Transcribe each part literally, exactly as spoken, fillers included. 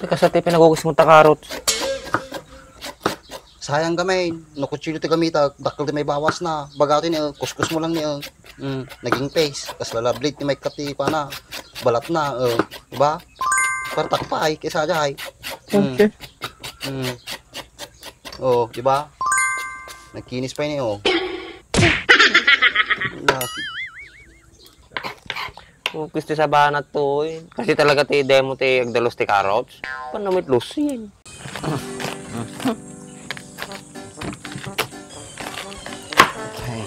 Kasta ti pinagugus mo ta karot. Sayang gamin, no kutsilyo ti gamitak, dakkel ti maibawasna. Baga ti ni, eh, kuskus mo lang ni, eh. Mm, naging paste, kas lalablit ti maikkat ti pana, balatna, eh, diba? Partak pa ay, kaysa jay. Mm. Okay. Mm. Oh, diba? Nagkinis pa ini, oh. Nak- Ukis ti sabana toy. Kasi talaga ti demo ti agdalus ti carrots. Panamit lusin. Ay.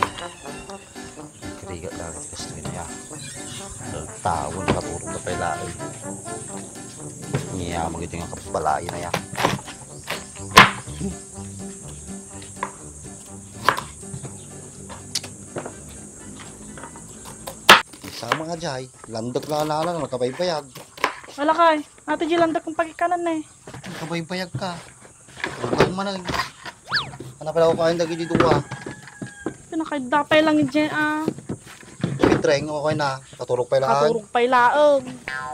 Karigat lang iti kastoy na ya. Tao, nakaturog na pay laeng. Niya, magiti nga kabalay na ya. Sama nga jay, landek la nana, nakabaybayag. Wala kay, ati di landek kung pagikanan na eh. Nakabaybayag ka. Lugang man ay. Ano pala ko kain dagiti dua? Pinakaidapay lang iti ah. Pitreng, okay na. Katurog pay laang. Katurog pay laang.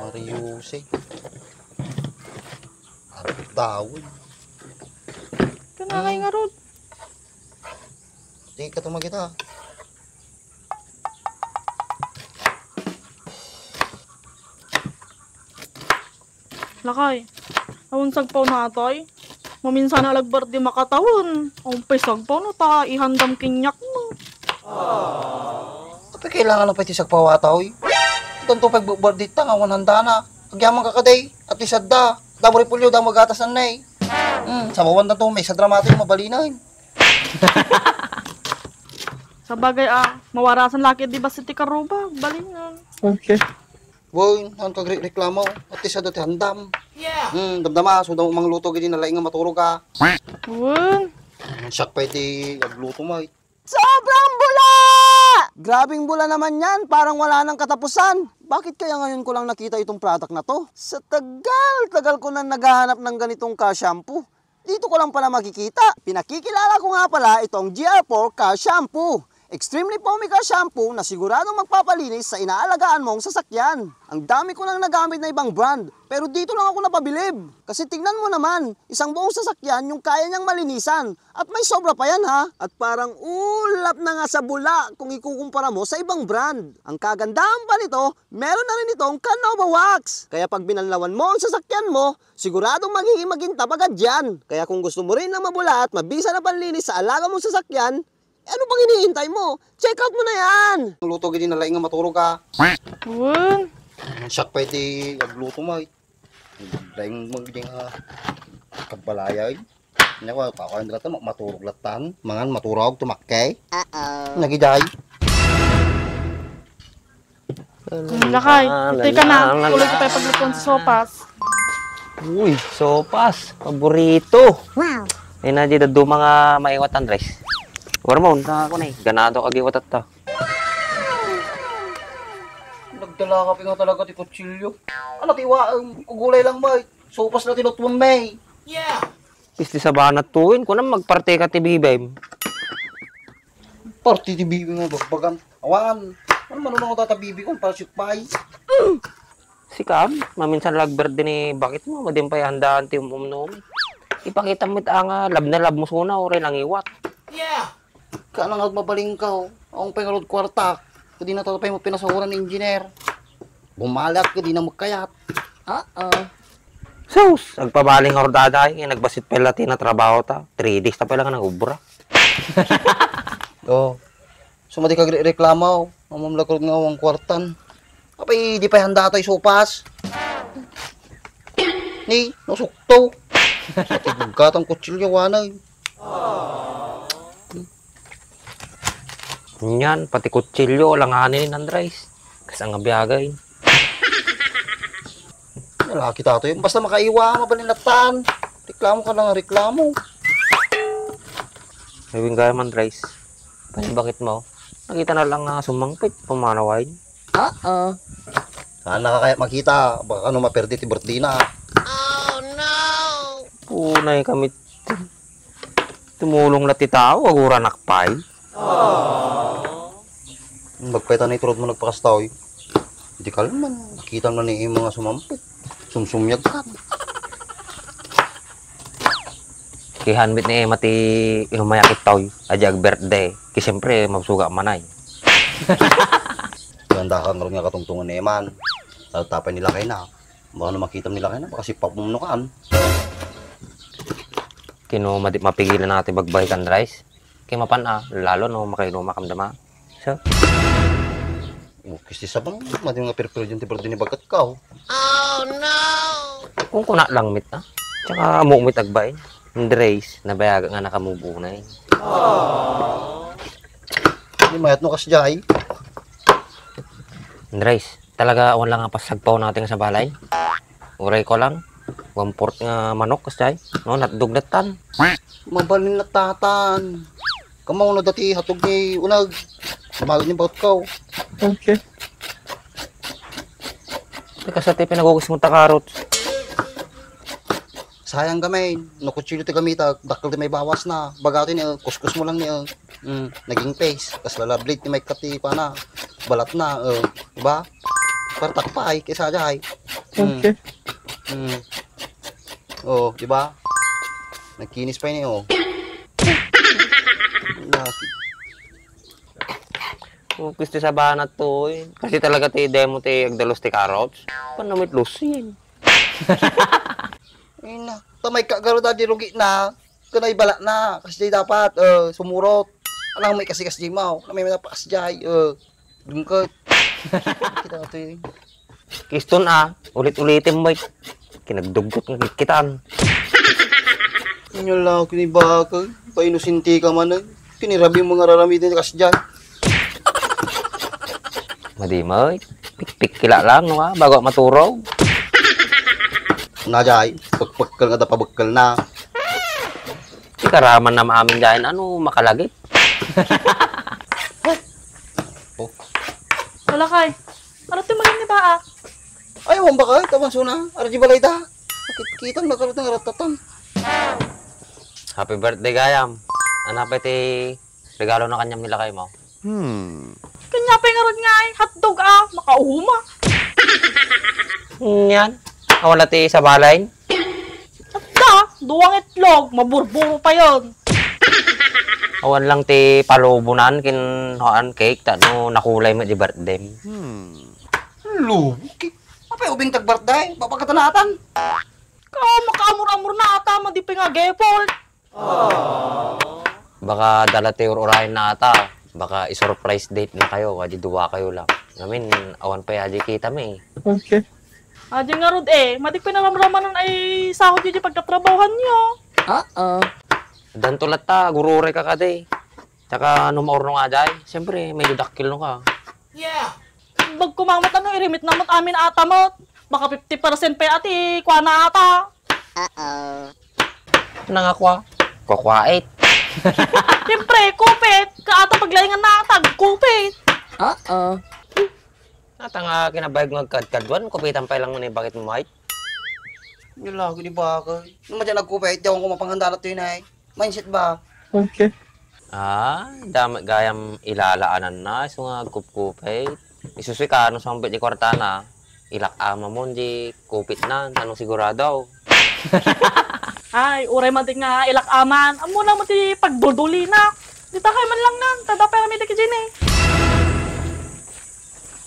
Mariuse. Ang tawon. Kanangay nga rod. Di ka tumagita. Lakay, awan sagpaw na atoy. Maminsan na lagbar di makatawen. Awan pay sagpaw no ta ihandam kaniak mo. Apay kailangan na pay ti sagpaw atoy? Tanto pay birthday ta nga awan handana. Agyaman ka kadi, at least adda. Damo repolyo, damo gatas annay. Hmm, sabawan na to, may sa dramatic, mabalinen. Sabagay, ah, mawarasan laki di basta ti karuba, balingan. Okay. Boy, ang kagreklamo, at least adda ti handam. Yeah. Hmm, damdama, so daw mangluto gidi na laing nga maturog ka. Wen. Siak pay ti agluto mo, eh. Sobrang bula! Grabing bula naman yan, parang wala nang katapusan. Bakit kaya ngayon ko lang nakita itong product na to? Sa tagal-tagal ko na naghahanap ng ganitong ka-shampoo. Dito ko lang pala makikita. Pinakikilala ko nga pala itong G R four Car Shampoo. Extremely foamy car shampoo na siguradong magpapalinis sa inaalagaan mong sasakyan. Ang dami ko nang nagamit na ibang brand, pero dito lang ako napabilib. Kasi tignan mo naman, isang buong sasakyan yung kaya niyang malinisan. At may sobra pa yan ha. At parang ulap na nga sa bula kung ikukumpara mo sa ibang brand. Ang kagandahan pa nito, meron na rin itong Canova Wax. Kaya pag binanlawan mo ang sasakyan mo, siguradong magiging magintab agad yan. Kaya kung gusto mo rin ng mabula at mabisa na panlinis sa alaga mong sasakyan, eh, ano pang iniintay mo? Check out mo na yan! Luto gidi na laing nga maturog ka. Wen. Siak pay ti agluto mo, eh. Laing mo gidi nga kabalaya, eh. Nya ko, kakuan dira ta, ma-, maturog latan. Mangan, maturog, tumakke. Uh-oh. Nagiday. Lakay, itoy ka na. Tuloy ko tayo paglutuan sa sopas. Uy, sopas. Paborito. Wow. Ay na, di daduma nga maiwat, Andres. War mo, na ako na eh. Ganado ka giwat at ta. Nagdala ka pa nga talaga ti kutsilyo. Ano ti wa-, um, kugulay lang, Mike. Sopas na ti lutuan, May. Yeah. Isti sabana tuwin, kunam magparte ka ti bibem. Parte ti bibi nga bagbagan. Awan. Ano man, ano tata bibi ko, para sipay. Sikam, maminsan lagberde ni bakit mo, madin pay handaan ti umumnom. Ipakita mo ita nga lab na lab mo suna, oray nangiwat. Yeah. Kana nga agmabalin ka, oh. Awan pay nga rod kwarta. Kadi na tatapay mo pinasahuran ni engineer. Bumalak, kadi na magkayat. Ah, ah. Sus, agpabaling nga rod daday, nga nagbasit pay la ti natrabaho ta. Three days ta pay la nga nagubra. Oh. So, madi kagre-, reklamo, mamamlak rod nga awan kwartan. Apay, di pay handa tay sopas. Ni, nasukto. Sa tigugkatang kutsilyo, wanay. Niyan, pati kutsilyo, langanin, Andres. Kas ang abiyagay. Lalaki tato yun. Basta makaiwa, mabalinatan. Reklamo ka lang, reklamo. Ay, wing gaya man, Andres. Panibakit mo. Nakita na lang nga sumangpit, pumanawain. Ah, ah. Saan na ka kaya makita? Baka ano, maperdi ti birthday na. Punay kami. Tumulong na ti tao, aguranak pay. Magpeta na iturod mo nagpakastaw, eh. Di ka man, nakita mo na ni mga sumampit. Sumsumyag ka. Kihan met ni Emma ti inumayak itoy, adi ag-birthday. Ki siyempre, mabsuga manay. Yan dakal ngarud nga katungtungan ni Eman. Lalo tapay ni lakayna. Baka no makitam ni lakayna, baka sipap mo nukaan. Kino madi-, mapigilan na ti bagbagikan, Rice? Kay mapan a, lalo no makainumakam dama. So? Oh, kisti sabang, madi nga pirpir dyan ti birthday ni bagkat ka, oh. Kung kuna lang met, ah. Tsaka ammok met agbain. Andres, nabayaga nga nakamove on ay. Di mayat no kas jay. Andres, talaga awan lang nga pasagpaw natin sa balay. Uray ko lang, one-fourth nga manok, kas jay. No, natdog natan. Mabalin na tatan. Kamaw na dati hatog ni unag. Sumagot ni bakit ka, oh. Okay. Teka, sa ti pinagugus mo ta karot. Sayang gamay. No kutsilyo ti gamita, dakkel ti maibawas na. Bagati ni, eh, kuskus mo lang ni, eh. Mm, naging paste. Kas lalablade ni Mike Kati, pana. Balat na, eh. Diba? Partak pa, ay, kaysa ay. Mm. Okay. Mm. Oh, diba? Nagkinis pa ini, oh. Laki. Oh, kisti sabana to, eh. Kasi talaga ti demo ti agdalus ti carrots. Panamit lusin. Ay na, tamay ka garo da di rugi na. Kanay bala na, kasi dapat, eh, sumurot. Alam mo, kasi kasi mo, kami na pa kasi jay, eh, dungkot. Kita to, eh. Kiston a, ulit-ulitin mo, eh. Kinagduggot nga kikitaan. Inyo lang ako ni baka, painusinti ka man, eh. Kinirabi mo nga raramidin kas dyan. Madi mo, eh. Pikpik kila lang, no, ah, bago maturog. Na, jay, pagpagkal nga da pabagkal na. Di karaman na maamin dyan, ano, makalagip. Oh. Wala kay. Ano ti maging ni Baak? Ay, awan ba ka? Taman suna. Ara di balay da. Kit-, kitang nagkaroon ng ratatan. Happy birthday, gayam. Ano pa ti regalo na kanyam nila kayo mo? Hmm. Kanya pa nga ron nga ay hotdog, ah. Makauma. Yan. Awan na ti sa balay. Adda, duwang itlog, maburburo pa yon. Awan lang ti palubonan, kin-, hoan cake, ta no nakulay mo di birthday. Hmm. Lubo, cake? Apay ubing tag birthday? Papagkatanatan? Ka, makaamur-amur na ata, madi pa nga gepol. Baka dala ti ur-urayen na ata. Baka i-surprise date na kayo, kadi duwa kayo lang. Ngamin, awan pa yadi kita mi. Okay. Adi ngarud, eh, madik pinaramramanan ay sahod yu di pagkatrabahuan yu. Oo. Danto latta, gurure ka kadi. Tsaka no maurno nga jay, siyempre, medyo dakkel no ka. Yeah. Bagko mamat ano, irimit namot amin ata met. Baka fifty percent pa ati, kuana ata. Uh-oh. Nangakwa? Kukwait. Siyempre, kupit. Ka ata paglaingan na ata, kupit. Uh-oh. Ata nga kinabayag nga agkadkaduan, kupitan pa lang ni bakit mo, Mike? Yung lagi ni bakay. Ano man dyan nagkupit, yawan ko mapanghandalat yun, eh. Mindset ba? Okay. Ah, dami gayam ilalaanan na, isu nga agkupkupit. Isusi ka, no, sumpit di kwarta na, ilak ama mo, di kupit na, tanong sigurado. Ay, uray man ti nga ilak aman. Amo na mo ti pagduldulina. Di ta kay man lang nan, tada pera mi di ki Jenny.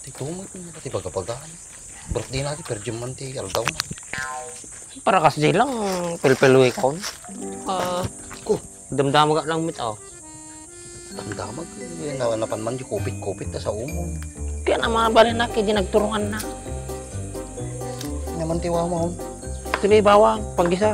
Ti tumag na ti pagapagaan. Birthday na ti, per diem man ti aldaw na. Para kas di lang, pelpeluwi ka on. Ah, ko. Damdamaga lang mit, oh. Damdamag, eh, na, napan man di kupit-kupit ta sa umon. Kaya na mga bali na, kaya di nagturungan na. Naman ti wawon. Tuloy bawang, panggisa.